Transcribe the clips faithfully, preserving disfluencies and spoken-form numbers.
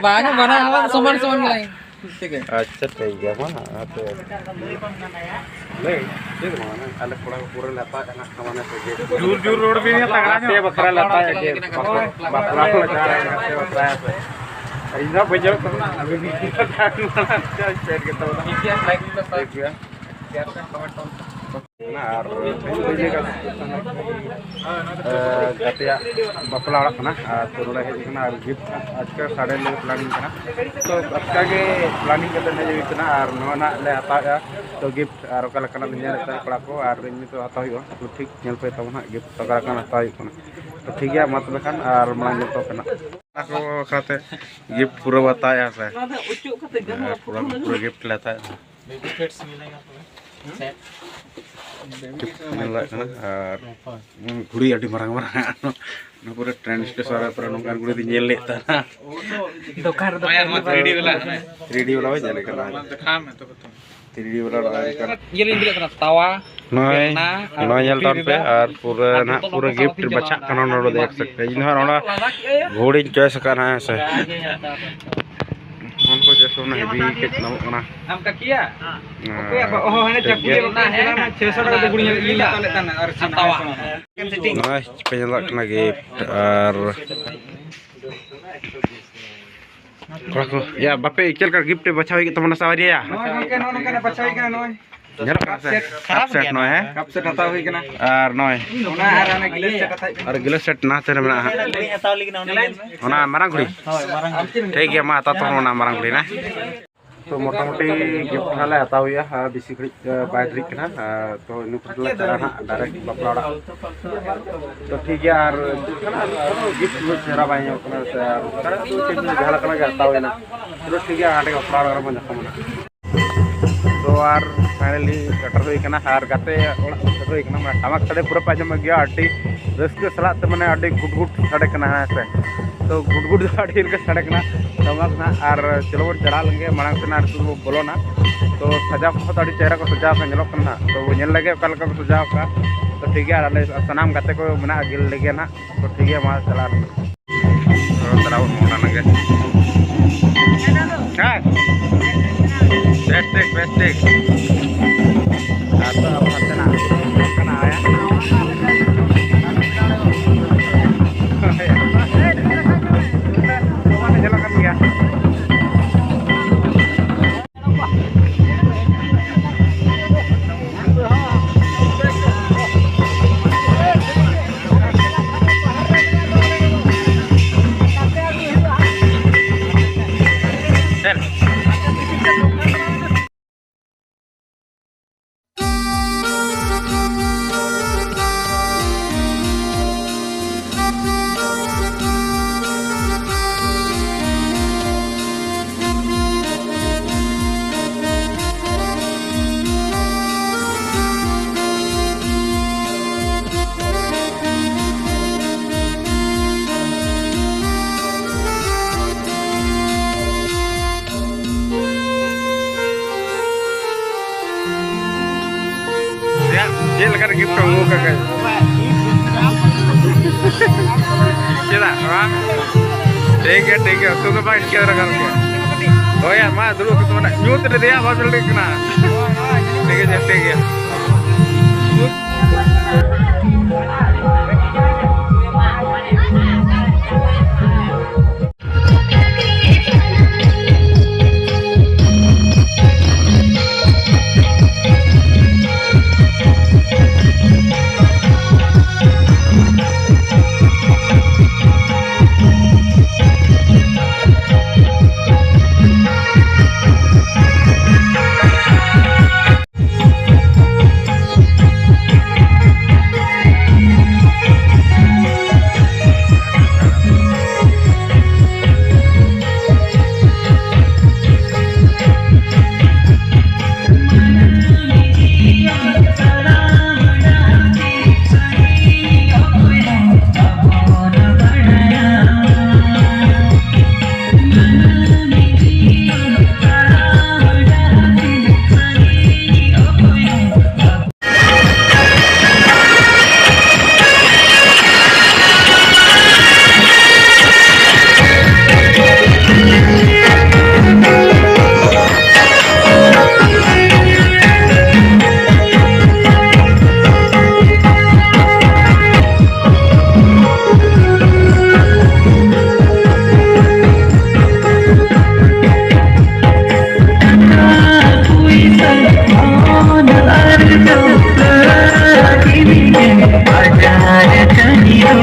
ᱵᱟᱝ, ᱵᱟᱱᱟ ᱦᱚᱲ ᱥᱚᱢᱟᱱ ᱥᱚᱢᱟᱱ ᱜᱮ ᱞᱟᱭᱤᱱ᱾ ᱴᱷᱤᱠ ᱜᱮᱭᱟ᱾ ᱟᱪᱪᱷᱟ, ᱴᱷᱤᱠ ᱜᱮᱭᱟ, ᱢᱟ, ᱟᱯᱮ ᱞᱟᱹᱭ, ᱪᱮᱫ ᱦᱚᱸ ᱵᱟᱝ, ᱟᱞᱮ ᱠᱚᱲᱟ ᱠᱚ ᱯᱩᱨᱟᱹ ᱞᱮ ᱦᱟᱛᱟᱣ ᱮᱫ ᱠᱟᱱᱟ, ᱥᱟᱢᱟᱱ ᱟᱛᱮ ᱜᱮ᱾ ᱡᱳᱨ ᱡᱳᱨ ᱨᱚᱲ ᱵᱤᱱ, ᱛᱟᱜᱲᱟ ᱧᱚᱜ᱾ ᱜᱟᱛᱮ ᱵᱟᱠᱷᱨᱟ ᱞᱮ ᱦᱟᱛᱟᱣ ᱮᱫ ᱜᱮ, ᱵᱟᱯᱞᱟ, ᱵᱟᱯᱞᱟ ᱞᱮ ᱪᱟᱞᱟᱜ ᱠᱟᱱᱟ, ᱜᱟᱛᱮ ᱵᱟᱠᱷᱨᱟ ᱦᱮᱸ ᱥᱮ᱾ ᱤᱧ ᱫᱚ ᱵᱟᱹᱧ ᱧᱮᱞᱚᱜ ᱛᱟᱵᱚᱱᱟ, ᱟᱹᱵᱤᱱ ᱜᱮ ᱪᱮᱫ ᱜᱮ ᱛᱟᱵᱚᱱᱟ᱾ ᱴᱷᱤᱠ ᱜᱮᱭᱟ᱾ ᱟᱨ ᱛᱮᱦᱮᱧ ᱫᱚ ᱤᱭᱟᱹ ᱠᱟᱱᱟ, ᱮ, ᱜᱟᱛᱮᱭᱟᱜ ᱵᱟᱯᱞᱟ ᱚᱲᱟᱜ ᱠᱟᱱᱟ᱾ ᱟᱨ ᱛᱚ ᱱᱚᱰᱮ ᱦᱮᱡ ᱟᱠᱟᱱᱟ ᱟᱨ ᱜᱤᱯᱷᱴ ᱟᱡᱠᱟ ᱥᱟᱰᱮᱱᱞᱤ ᱯᱞᱟᱱᱤᱝ ᱠᱟᱱᱟ᱾ ᱛᱚ ᱟᱪᱠᱟ ᱜᱮ ᱯᱞᱟᱱᱤᱝ ᱠᱟᱛᱮ ᱦᱮᱡ ᱦᱩᱭ ᱠᱟᱱᱟ᱾ ᱟᱨ ᱱᱚᱣᱟ ᱱᱟᱜ ᱞᱮ ᱦᱟᱛᱟᱣᱮᱜᱼᱟ᱾ ᱛᱚ ᱜᱤᱯᱷᱴ ᱟᱨ ᱚᱠᱟ ᱞᱮᱠᱟᱱᱟᱜ ᱞᱮ ᱧᱮᱞᱮᱫ ᱛᱟᱦᱮᱸ ᱠᱚᱲᱟ ᱠᱚ, ᱟᱨ ᱤᱧ ᱱᱤᱛᱚᱜ ᱦᱟᱛᱟᱣ ᱦᱩᱭᱩᱜᱼᱟ᱾ ᱛᱚ ᱴᱷᱤᱠ ᱧᱮᱞ ᱯᱮ ᱛᱟᱵᱚᱱ ᱦᱟᱸᱜ ᱜᱤᱯᱷᱴ ᱚᱠᱟ ᱞᱮᱠᱟᱱᱟᱜ ᱦᱟᱛᱟᱣ ᱦᱩᱭᱩᱜ ᱠᱟᱱᱟ᱾ ᱛᱚ ᱴᱷᱤᱠ ᱜᱮᱭᱟ, ᱢᱟ ᱛᱚᱵᱮ ᱠᱷᱟᱱ ᱟᱨ ᱢᱟᱲᱟᱝ ᱧᱮᱞ ᱛᱚ ᱠᱟᱱᱟ᱾ ᱚᱱᱟ ᱠᱚ ᱵᱟᱠᱷᱨᱟ ᱛᱮ ᱜᱤᱯᱷᱴ ᱯᱩᱨᱟᱹ ᱵᱚ ᱦᱟᱛᱟᱣᱮᱜᱼᱟ ᱥᱮ? ᱦᱮᱸ, ᱯᱩᱨᱟᱹ ᱜᱤᱯᱷᱴ ᱞᱮ ᱦᱟᱛᱟᱣᱮᱜᱼᱟ᱾ ᱧᱮᱞ ᱫᱟᱲᱮᱭᱟᱜ ᱠᱟᱱᱟ᱾ ᱟᱨ ᱜᱷᱩᱲᱤ ᱟᱹᱰᱤ ᱢᱟᱨᱟᱝ ᱢᱟᱨᱟᱝ ᱟᱜ᱾ ᱱᱚᱣᱟ ᱯᱩᱨᱟᱹ ᱴᱨᱮᱱ ᱥᱴᱮᱥᱚᱱ ᱨᱮ ᱯᱩᱨᱟᱹ ᱱᱚᱝᱠᱟᱱ ᱜᱷᱩᱲᱤ ᱫᱚᱧ ᱧᱮᱞ ᱞᱮᱫ ᱛᱟᱦᱮᱱᱟ᱾ ᱫᱚᱠᱟᱱ ᱨᱮᱫᱚ ᱵᱟᱝ, ᱱᱚᱣᱟ ᱛᱷᱨᱤ ᱰᱤ ᱵᱟᱞᱟ᱾ ᱛᱷᱨᱤ ᱰᱤ ᱵᱟᱞᱟ ᱵᱟᱹᱧ ᱧᱮᱞ ᱠᱟᱱᱟ᱾ ᱛᱷᱨᱤ ᱰᱤ ᱵᱟᱞᱟ ᱱᱚᱜᱼᱚᱭ ᱱᱚᱝᱠᱟᱱ᱾ ᱤᱭᱟᱹ ᱞᱤᱧ ᱤᱫᱤ ᱞᱮᱫ ᱛᱟᱦᱮᱱᱟ, ᱛᱟᱣᱟ, ᱱᱚᱜᱼᱚᱭ, ᱵᱮᱞᱱᱟ, ᱟᱨ ᱱᱚᱜᱼᱚᱭ ᱧᱮᱞ ᱛᱟᱵᱚᱱ ᱯᱮ᱾ ᱟᱨ ᱯᱩᱨᱟᱹ ᱱᱟᱦᱟᱜ ᱯᱩᱨᱟᱹ ᱜᱤᱯᱷᱴ ᱵᱟᱪᱷᱟᱜ ᱠᱟᱱᱟ ᱱᱚᱰᱮ, ᱫᱮᱠᱷ ᱥᱟᱠᱛᱮ ᱦᱮᱸ᱾ ᱤᱧ ᱫᱚ ᱦᱟᱸᱜ ᱱᱚᱰᱮ ᱜᱷᱩᱲᱤᱧ ᱪᱚᱭᱮᱥ ᱟᱠᱟᱫ ᱦᱟᱸᱜ, ᱦᱮᱸ ᱥᱮ᱾ ᱩᱱᱠᱩ ᱡᱮᱥᱮ ᱚᱱᱟ ᱦᱮᱵᱤ ᱠᱟᱹᱡ ᱧᱟᱢᱚᱜ ᱠᱟᱱᱟ᱾ ᱟᱢ ᱠᱟᱠᱤᱭᱟ? ᱦᱮᱸ᱾ ᱚᱠᱚᱭᱟᱜ ᱵᱟ-, ᱚ, ᱦᱟᱱᱮ ᱴᱷᱤᱠ ᱪᱟᱹᱠᱩ ᱜᱮᱭᱟ᱾ ᱤᱭᱟᱹ ᱢᱮᱱᱟᱜᱼᱟ, ᱦᱮᱸ᱾ ᱪᱷᱚᱭᱥᱚ ᱴᱟᱠᱟ ᱛᱮ ᱜᱩᱲᱤ ᱧᱟᱢᱚᱜ ᱠᱟᱱᱟ᱾ ᱦᱟᱛᱟᱣᱟ᱾ ᱱᱚᱜᱼᱚᱭ ᱯᱮ ᱧᱮᱞ ᱫᱟᱲᱮᱭᱟᱜ ᱠᱟᱱᱟ ᱜᱤᱯᱷᱴ ᱟᱨ ᱠᱚᱲᱟ ᱠᱚ, ᱭᱟ, ᱵᱟᱯᱮ ᱪᱮᱫ ᱞᱮᱠᱟ ᱜᱤᱯᱷᱴ ᱵᱟᱪᱷᱟᱣ ᱦᱩᱭ ᱠᱮᱫ ᱛᱟᱵᱚᱱᱟ ᱥᱮ ᱟᱹᱣᱨᱤᱭᱟ? ᱱᱚᱜᱼᱚᱭ ᱜᱚᱝᱠᱮ, ᱱᱚᱜᱼᱚ ᱱᱚᱝᱠᱟᱱᱟᱜ ᱵᱟᱪᱷᱟᱣ ᱦᱩᱭ ᱠᱟᱱᱟ, ᱱᱚᱜᱼᱚᱭ᱾ ᱧᱮᱞᱚᱜ ᱠᱟᱱᱟ ᱥᱮ? ᱠᱟᱯ ᱥᱮᱴ ᱱᱚᱜᱼᱚᱭ, ᱦᱮᱸ? ᱠᱟᱯ ᱥᱮᱴ ᱦᱟᱛᱟᱣ ᱦᱩᱭ ᱠᱟᱱᱟ᱾ ᱟᱨ ᱱᱚᱜᱼᱚᱭ᱾ ᱚᱱᱟ ᱟᱨ ᱚᱱᱟ ᱜᱤᱞᱟᱹᱥ ᱥᱮᱴ ᱦᱟᱛᱟᱣ ᱦᱩᱭ ᱠᱟᱱᱟ᱾ ᱟᱨ ᱜᱤᱞᱟᱹᱥ ᱥᱮᱴ ᱱᱟᱛᱮ ᱨᱮ ᱢᱮᱱᱟᱜᱼᱟ ᱦᱟᱸᱜ᱾ ᱚᱱᱟ ᱢᱟᱨᱟᱝ ᱜᱷᱩᱲᱤ? ᱦᱳᱭ, ᱢᱟᱨᱟᱝ ᱜᱷᱩᱲᱤ᱾ ᱴᱷᱤᱠ ᱜᱮᱭᱟ, ᱢᱟ ᱦᱟᱛᱟᱣ ᱛᱟᱵᱚᱱ ᱚᱱᱟ ᱢᱟᱨᱟᱝ ᱜᱷᱩᱲᱤ ᱱᱟ᱾ ᱛᱚ ᱢᱚᱴᱟᱢᱩᱴᱤ ᱜᱤᱯᱷᱴ ᱦᱟᱸᱜ ᱞᱮ ᱦᱟᱛᱟᱣ ᱦᱩᱭᱩᱜᱼᱟ, ᱟᱨ ᱵᱮᱥᱤ ᱜᱷᱟᱹᱲᱤᱡ, ᱮ, ᱵᱟᱭ ᱰᱮᱨᱤᱜ ᱠᱟᱱᱟ᱾ ᱟᱨ ᱛᱚ ᱤᱱᱟᱹ ᱯᱚᱨ ᱫᱚᱞᱮ ᱪᱟᱞᱟᱜᱼᱟ ᱦᱟᱸᱜ ᱰᱟᱭᱨᱮᱠᱴ ᱵᱟᱯᱞᱟ ᱚᱲᱟᱜ᱾ ᱛᱚ ᱴᱷᱤᱠ ᱜᱮᱭᱟ, ᱟᱨ ᱪᱮᱫ ᱞᱮᱠᱟᱱᱟᱜ ᱜᱤᱯᱷᱴ ᱪᱮᱦᱨᱟ ᱵᱟᱭ ᱧᱟᱢᱚᱜ ᱠᱟᱱᱟ ᱥᱮ, ᱟᱨ ᱚᱱᱠᱟᱱᱟᱜ ᱫᱚ ᱪᱮᱫ ᱡᱟᱦᱟᱸ ᱞᱮᱠᱟᱱᱟᱜ ᱜᱮ ᱦᱟᱛᱟᱣ ᱦᱩᱭᱱᱟ᱾ ᱪᱚᱞᱚ ᱴᱷᱤᱠ ᱜᱮᱭᱟ, ᱦᱟᱸᱰᱮ ᱵᱟᱯᱞᱟ ᱚᱲᱟᱜ ᱨᱮᱵᱚᱱ ᱧᱟᱯᱟᱢᱟ ᱱᱟᱜ᱾ ᱛᱚ ᱟᱨ finally ᱥᱮᱴᱮᱨ ᱦᱩᱭ ᱠᱟᱱᱟ ᱟᱨ ᱜᱟᱛᱮ ᱚᱲᱟᱜ ᱥᱮᱴᱮᱨ ᱦᱩᱭ ᱠᱟᱱᱟ᱾ ᱢᱟᱱᱮ ᱴᱟᱢᱟᱠ ᱥᱟᱰᱮ ᱯᱩᱨᱟᱹ ᱯᱮ ᱟᱸᱡᱚᱢᱮᱫ ᱜᱮᱭᱟ, ᱟᱹᱰᱤ ᱨᱟᱹᱥᱠᱟᱹ ᱥᱟᱞᱟᱜ ᱛᱮ, ᱢᱟᱱᱮ ᱟᱹᱰᱤ ᱜᱩᱰ ᱜᱩᱰ ᱥᱟᱰᱮ ᱠᱟᱱᱟ, ᱦᱮᱸ ᱥᱮ᱾ ᱛᱚ ᱜᱩᱰ ᱜᱩᱰ ᱫᱚ ᱟᱹᱰᱤ ᱨᱟᱹᱥᱠᱟᱹ ᱥᱟᱰᱮ ᱠᱟᱱᱟ ᱴᱟᱢᱟᱠ ᱱᱟᱜ᱾ ᱟᱨ ᱪᱚᱞᱚ ᱵᱚᱱ ᱪᱟᱞᱟᱜ ᱞᱮᱱᱜᱮ ᱢᱟᱲᱟᱝ ᱥᱮᱱ, ᱟᱨ ᱥᱩᱫᱷᱩ ᱵᱚᱱ ᱵᱚᱞᱚᱱᱟ᱾ ᱛᱚ ᱥᱟᱡᱟᱣ ᱠᱚᱦᱚᱸ ᱫᱚ ᱟᱹᱰᱤ ᱪᱮᱦᱨᱟ ᱠᱚ ᱥᱟᱡᱟᱣ ᱠᱟᱜᱼᱟ, ᱧᱮᱞᱚᱜ ᱠᱟᱱᱟ ᱱᱟᱜ᱾ ᱛᱚ ᱵᱚᱱ ᱧᱮᱞ ᱞᱮᱜᱮ ᱚᱠᱟ ᱞᱮᱠᱟ ᱠᱚ ᱥᱟᱡᱟᱣ ᱠᱟᱜᱼᱟ᱾ ᱛᱚ ᱴᱷᱤᱠ ᱜᱮᱭᱟ, ᱟᱨ ᱟᱞᱮ ᱥᱟᱱᱟᱢ ᱜᱟᱛᱮ ᱠᱚ ᱢᱮᱱᱟᱜ ᱞᱮᱜᱮ ᱱᱟᱜ᱾ ᱛᱚ ᱴᱷᱤᱠ ᱜᱮᱭᱟ, ᱢᱟ ᱪᱟᱞᱟᱜ ᱞᱮᱱᱜᱮ᱾ ᱛᱚ ᱪᱟᱞᱟᱣ ᱵᱚᱱ ᱢᱚᱦᱰᱟ ᱞᱮᱱᱜᱮ᱾ ᱟᱨ ᱛᱚ ᱟᱵᱚ ᱦᱟᱱᱛᱮᱱᱟᱜ ᱠᱟᱱᱟ, ᱦᱳᱭ᱾ ᱧᱮᱞᱚᱜ ᱠᱟᱱ ᱜᱮᱭᱟ᱾ ᱪᱮᱫ ᱞᱮᱠᱟᱨᱮ gift ᱠᱚ ᱟᱹᱜᱩ ᱟᱠᱟᱫ ᱠᱚᱣᱟ? ᱪᱮᱫᱟᱜ ᱵᱟᱝ? ᱴᱷᱤᱠ ᱜᱮᱭᱟ, ᱴᱷᱤᱠ ᱜᱮᱭᱟ, ᱩᱛᱩ ᱫᱚ ᱵᱟᱝ ᱪᱤᱠᱟᱹ ᱫᱟᱲᱮ ᱠᱟᱱ ᱜᱮᱭᱟ᱾ ᱦᱳᱭ, ᱢᱟ ᱫᱩᱲᱩᱵ ᱠᱟᱛᱮ ᱢᱟᱱᱮ ᱧᱩᱛ ᱨᱮ ᱫᱮᱭᱟ ᱵᱟᱝ ᱵᱤᱞᱰᱤᱝ ᱠᱟᱱᱟ᱾ ᱴᱷᱤᱠ ᱜᱮᱭᱟ, ᱴᱷᱤᱠ ᱜᱮᱭᱟ᱾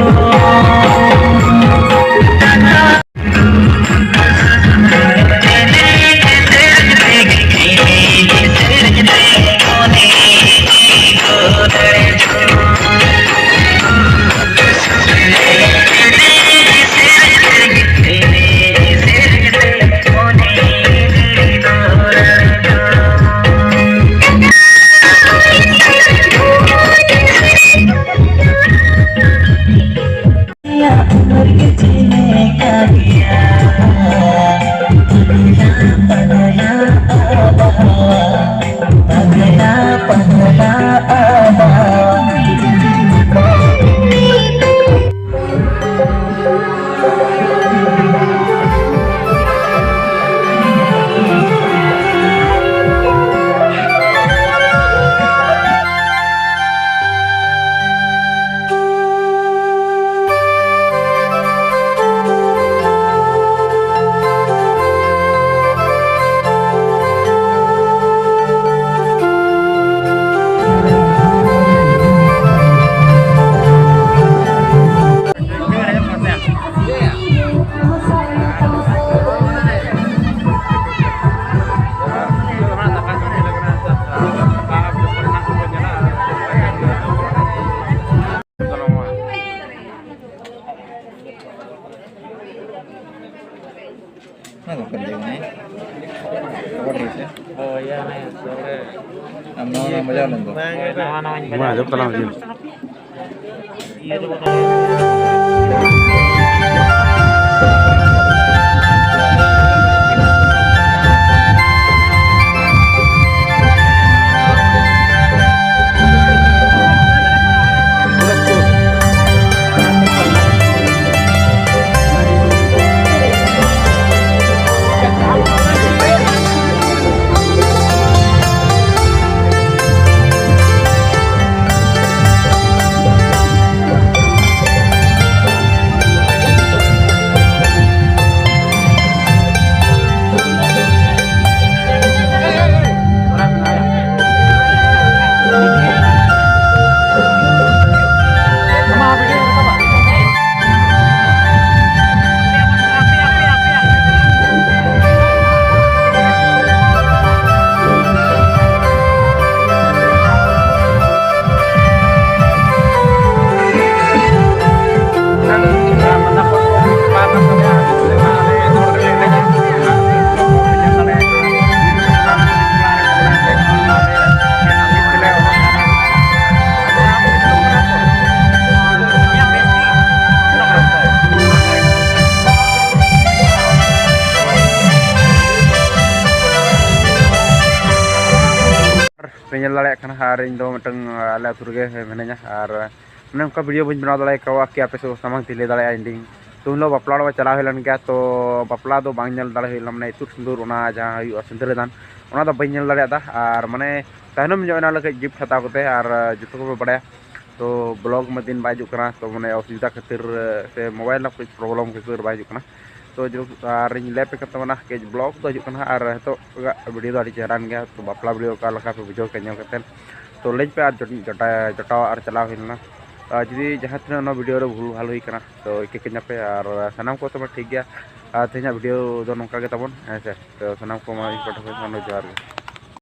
ᱚᱱᱟ ᱫᱚ ᱠᱟᱱ ᱜᱮᱭᱟ᱾ ᱦᱳᱭ, ᱭᱟ, ᱚᱱᱮ, ᱟᱢ ᱱᱚᱣᱟ ᱱᱟᱢ ᱵᱟᱡᱟᱣ ᱞᱮᱱ ᱫᱚ᱾ ᱵᱟᱝ, ᱵᱟᱝ, ᱱᱚᱣᱟ, ᱱᱚᱣᱟᱧ ᱢᱟ ᱟᱸᱡᱚᱢ ᱛᱟᱞᱟᱝ ᱢᱮ᱾ ᱯᱮ ᱧᱮᱞ ᱫᱟᱲᱮᱭᱟᱜ ᱠᱟᱱᱟ, ᱟᱨ ᱤᱧ ᱫᱚ ᱢᱤᱫᱴᱟᱝ ᱟᱞᱮ ᱟᱹᱛᱩ ᱨᱮᱜᱮ ᱢᱤᱱᱟᱹᱧᱟ᱾ ᱟᱨ ᱢᱟᱱᱮ ᱚᱱᱠᱟ ᱵᱷᱤᱰᱤᱭᱳ ᱵᱟᱹᱧ ᱵᱮᱱᱟᱣ ᱫᱟᱲᱮ ᱠᱟᱣᱟ ᱠᱤ ᱟᱯᱮ ᱥᱟᱶ ᱥᱟᱢᱟᱝ ᱛᱮ ᱞᱟᱹᱭ ᱫᱟᱲᱮᱭᱟᱜᱼᱟ ᱤᱧ᱾ ᱛᱚ ᱩᱱ ᱦᱤᱞᱳᱜ ᱵᱟᱯᱞᱟ ᱚᱲᱟᱜ ᱪᱟᱞᱟᱣ ᱦᱩᱭ ᱞᱮᱱ ᱜᱮᱭᱟ, ᱛᱚ ᱵᱟᱯᱞᱟ ᱫᱚ ᱵᱟᱝ ᱧᱮᱞ ᱫᱟᱲᱮ ᱦᱩᱭ ᱞᱮᱱᱟ, ᱢᱟᱱᱮ ᱤᱛᱩᱫ ᱥᱤᱸᱫᱩᱨ ᱚᱱᱟ ᱡᱟᱦᱟᱸ ᱦᱩᱭᱩᱜᱼᱟ ᱥᱤᱸᱫᱽᱨᱟᱹ ᱫᱟᱱ, ᱚᱱᱟ ᱫᱚ ᱵᱟᱹᱧ ᱧᱮᱞ ᱫᱟᱲᱮᱭᱟᱫᱟ᱾ ᱟᱨ ᱢᱟᱱᱮ ᱛᱟᱭᱱᱚᱢ ᱧᱚᱜ ᱮᱱᱟ ᱞᱟᱹᱜᱤᱫ ᱜᱤᱯᱷᱴ ᱦᱟᱛᱟᱣ ᱠᱟᱛᱮ, ᱟᱨ ᱡᱚᱛᱚ ᱠᱚᱯᱮ ᱵᱟᱲᱟᱭᱟ ᱛᱚ ᱵᱞᱚᱜ ᱢᱟ ᱫᱤᱱ ᱵᱟᱭ ᱦᱤᱡᱩᱜ ᱠᱟᱱᱟ, ᱛᱚ ᱢᱟᱱᱮ ᱚᱥᱩᱵᱤᱫᱟ ᱠᱷᱟᱹᱛᱤᱨ ᱥᱮ ᱢᱳᱵᱟᱭᱤᱞ ᱨᱮᱱᱟᱜ ᱠᱟᱹᱡ ᱯᱨᱚᱵᱞᱮᱢ ᱠᱷᱟᱹᱛᱤᱨ ᱵᱟᱭ ᱦᱤᱡᱩᱜ ᱠᱟᱱᱟ᱾ ᱛᱚ ᱡᱚ-, ᱟᱨ ᱤᱧ ᱞᱟᱹᱭ ᱟᱯᱮ ᱠᱟᱱ ᱛᱟᱵᱚᱱᱟ ᱠᱟᱹᱡ ᱵᱞᱚᱜ ᱫᱚ ᱦᱤᱡᱩᱜ ᱠᱟᱱᱟ, ᱟᱨ ᱱᱤᱛᱚᱜ ᱵᱷᱤᱰᱤᱭᱳ ᱫᱚ ᱟᱹᱰᱤ ᱪᱮᱦᱨᱟᱱ ᱜᱮᱭᱟ᱾ ᱛᱚ ᱵᱟᱯᱞᱟ ᱵᱷᱤᱰᱤᱭᱳ ᱚᱠᱟ ᱞᱮᱠᱟ ᱯᱮ ᱵᱩᱡᱷᱟᱹᱣ ᱠᱮᱫ ᱧᱮᱞ ᱠᱟᱛᱮᱫ, ᱛᱚ ᱞᱟᱹᱭ ᱯᱮ᱾ ᱟᱨ ᱡᱚᱴ-, ᱡᱚᱴᱟ-, ᱡᱚᱴᱟᱣᱟᱜ ᱟᱨ ᱪᱟᱞᱟᱣ ᱦᱩᱭ ᱞᱮᱱᱟ᱾ ᱟᱨ ᱡᱩᱫᱤ ᱡᱟᱦᱟᱸ ᱛᱤᱱᱟᱹᱜ ᱱᱚᱣᱟ ᱵᱷᱤᱰᱤᱭᱳ ᱨᱮ ᱵᱷᱩᱞ ᱵᱷᱟᱞ ᱦᱩᱭ ᱠᱟᱱᱟ, ᱛᱚ ᱤᱠᱟᱹ ᱠᱟᱹᱧᱟ ᱯᱮ᱾ ᱟᱨ ᱥᱟᱱᱟᱢ ᱠᱚ ᱛᱚᱵᱮ ᱴᱷᱤᱠ ᱜᱮᱭᱟ᱾ ᱟᱨ ᱛᱮᱦᱮᱧᱟᱜ ᱵᱷᱤᱰᱤᱭᱳ ᱫᱚ ᱱᱚᱝᱠᱟ ᱜᱮ ᱛᱟᱵᱚᱱ, ᱦᱮᱸ ᱥᱮ᱾ ᱛᱚ ᱥᱟᱱᱟᱢ ᱠᱚ ᱢᱟ ᱤᱧ ᱯᱟᱦᱴᱟ ᱠᱷᱚᱱ ᱡᱚᱦᱟᱨ ᱜᱮ᱾